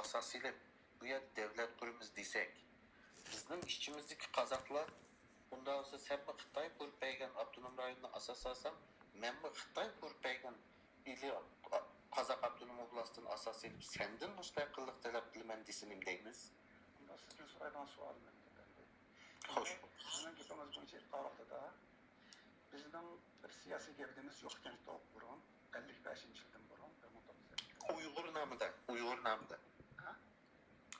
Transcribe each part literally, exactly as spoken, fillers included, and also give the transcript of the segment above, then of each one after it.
ئاساس سېلىپ، بۇ يەردە دۆلەت قۇرىمىز دېسەك، بىزنىڭ ئىچىمىزدىكى قازاقلار، ئۇنداق بولسا سەنمۇ خىتاي قۇرۇپ بەرگەن ئاپتونوم رايوننى ئاساس سالساڭ، مەنمۇ خىتاي قۇرۇپ بەرگەن ئىلى قازاق ئاپتونوم ئوبلاستىنى ئاساس سېلىپ، سەندىن مۇستەقىللىق تەلەپ قىلىمەن دېسە نېمە دەيمىز؟ ئۇنداق سىزدىن سورايدىغان سوئالىم مەن. خوش. سىزنىڭ گېپىڭىز بويىچە ئېيتقان ۋاقتىدا، بىزنىڭ بىر سىياسىي گەۋدىمىز يوق ئىكەن، بۇرۇن، ئەللىك بەشىنچى يىلدىن بۇرۇن، بىر مىڭ توققۇز يۈز ئەللىك. ئۇيغۇر نامىدا، ئۇيغۇر نامىدا. ھە؟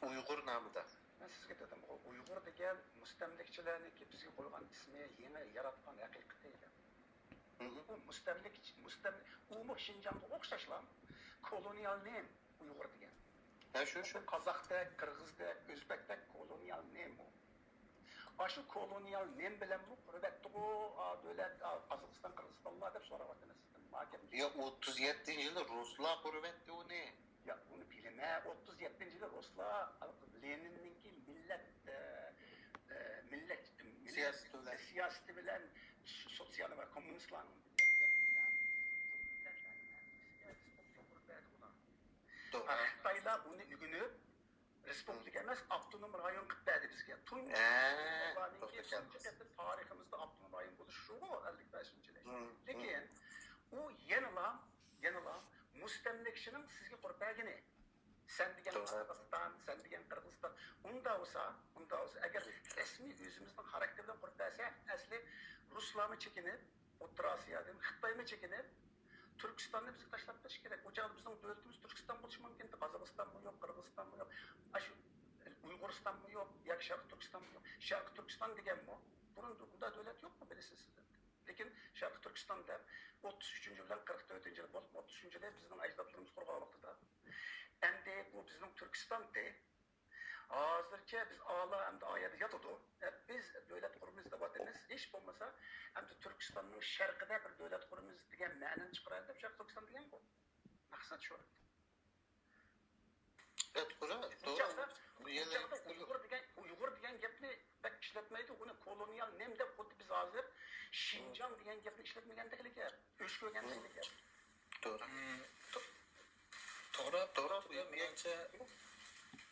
ئۇيغۇر نامىدا. مەن سىزگە دېدىمغۇ، ئۇيغۇر دېگەن مۇستەملىكىچىلەرنىڭكى بىزگە قويغان ئىسمى، يېڭى ياراتقان ھەقىقىتى. ھە. بۇ مۇستەملىك، مۇستەم-، ئۇمۇ شىنجاڭغا ئوخشاشلا كولونىيال نېم ئۇيغۇر دېگەن. ھە، شۇ، شۇ. قازاقتەك، قىرغىزدەك، ئۆزبەكتەك كولونىيال نېم ئۇ. ئاشۇ كولونىيال نېم بىلەنمۇ قۇرۇۋەتتىغۇ، ئا، دۆلەت، ئا، قازاقىستان، قىرغىزىستانلار دەپ سوراۋاتىمەن سىزدىن. ماكەم. يا، ئوتتۇز يەتتىنچى يىلى رۇسلار قۇرۇۋەتتى ئۇنى. يا، ئۇنى بىلىمەن، ئوتتۇز يەتتىنچى يىلى رۇسلار لېنىننىڭكى مىللەت، ئە، ئە، مىللەت، مىللەت سىياسىتى بىلەن. سىياسىتى بىلەن سوتسىيال ۋە كوممۇنىستلارنىڭ توغرا. خىتايلار ئۇنى ئۆگىنىپ، رېسپۇبلىكا ئەمەس، ئاپتونوم رايون قىلىپ بەردى بىزگە. تۇنجى ھە، توغرا گەپسىز. تارىخىمىزدا ئاپتونوم رايون بولۇشى شۇغۇ، ئەللىك بەشىنچى يىلى. ھە، ھە. لېكىن ئۇ يەنىلا، يەنىلا مۇستەملىكىچىنىڭ سىزگە قۇرۇپ بەرگىنى. سەن دېگەن توغرا. قازاقىستان، سەن دېگەن قىرغىزىستان. ئۇنداق بولسا، ئۇنداق بولسا، ئەگەر رەسمىي ئۆزىمىزنىڭ خاراكتېرى بىلەن قۇرۇپ بەرسە، ئەسلى رۇسلارمۇ چېكىنىپ، ئوتتۇرا ئاسىيادىن خىتايمۇ چېكىنىپ، تۈركىستاننى بىزگە تاشلاپ بېرىش كېرەك. ئۇ چاغدا بىزنىڭ دۆلىتىمىز تۈركىستان بولۇشى مۇمكىن، قازاقىستانمۇ يوق، قىرغىزىستانمۇ يوق، ئاشۇ ئۇيغۇرىستانمۇ يوق ياكى شەرقىي تۈركىستانمۇ يوق. شەرقىي تۈركىستان دېگەنمۇ بۇرۇن ئۇنداق دۆلەت يوقمۇ، بىلىسىز سىز. لېكىن شەرقىي تۈركىستان دەپ ئوتتۇز ئۈچىنچى يىلى بىلەن قىرىق تۆتىنچى يىلى بولۇپ، ئوتتۇز ئۈچىنچى يىلى بىزنىڭ ئەجدادلىرىمىز قۇرغان ۋاقتىدا، ئەمدى بۇ بىزنىڭ تۈركىستاندى. ھازىرچە بىز ئالا ئەمدى ئا يەردە ياتىدۇ. ئە، بىز دۆلەت قۇرىمىز دەۋاتىمىز. ھېچ بولمىسا ئەمدى تۈركىستاننىڭ شەرقىدە بىر دۆلەت قۇرىمىز دېگەن مەنىنى چىقىرايلى دەپ شەرقىي تۈركىستان دېگەنغۇ. مەقسەت شۇ. ئە، توغرا، بۇ توغرا. چاغدا، بۇ بۇ يەنە چاغدا ئۇيغۇر دېگەن، ئۇيغۇر دېگەن گەپنى بەك ئىشلەتمەيدۇ. ئۇنى كولونىيال نېم دەپ خۇددى بىز ھازىر شىنجاڭ دېگەن گەپنى ئىشلەتمىگەندەكلا گەپ. ئۆچ كۆرگەندەكلا گەپ. توغرا. مم، تو-، توغرا، توغرا، توغرا، بۇ يەنە مېنىڭچە،